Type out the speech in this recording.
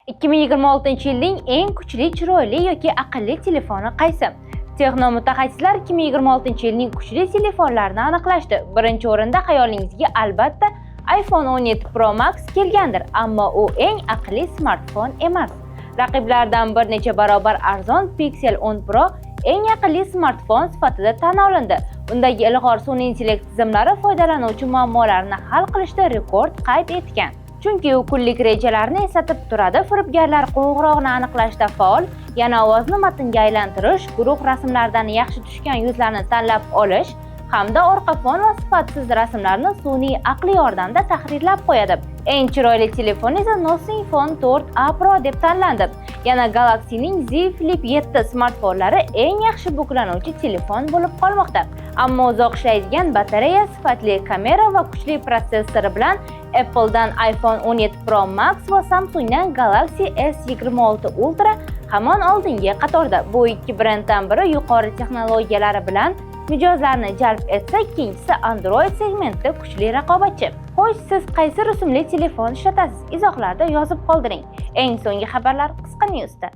2026-yilning eng kuchli, chiroyli yoki aqlli telefoni qaysi? Texno mutaxassislar 2026-yilning kuchli telefonlarini aniqlashdi. Birinchi o'rinda xayolingizga albatta iPhone 17 Pro Max kelgandir, ammo u eng aqlli smartfon emas. Raqiblardan bir necha barobar arzon Pixel 10 Pro eng aqlli smartfon sifatida tan olindi. Undagi ilg'or sun'iy intellekt tizimlari foydalanuvchi muammolarini hal qilishda rekord qayd etgan. Chunki u kunlik rejalarni eslatib turadi, firibgarlar qo'ng'irog'ini aniqlashda faol, yana ovozni matnga aylantirish, guruh rasmlaridan yaxshi tushgan yuzlarni tanlab olish hamda orqa fon va sifatsiz rasmlarni sun'iy aql yordamida tahrirlab qo'yadi. Eng chiroyli telefon esa Nothing Phone 4a Pro deb tanlandi. Yana Galaxy'ning Z Flip 7 smartfonlari eng yaxshi buklanuvchi telefon bo'lib qolmoqda. Ammo uzoq ishlaydigan batareya, sifatli kamera va kuchli protsessori bilan Apple'dan iPhone 17 Pro Max va Samsung'dan Galaxy S26 Ultra hamon oldingi qatorda. Bu ikki brenddan biri yuqori texnologiyalari bilan mijozlarni jalb etsa, ikkinchisi Android segmentida kuchli raqobatchi. Xo'sh, siz qaysi rusumli telefon ishlatasiz? Izohlarda yozib qoldiring. Eng so'nggi xabarlar Qisqa Newsda.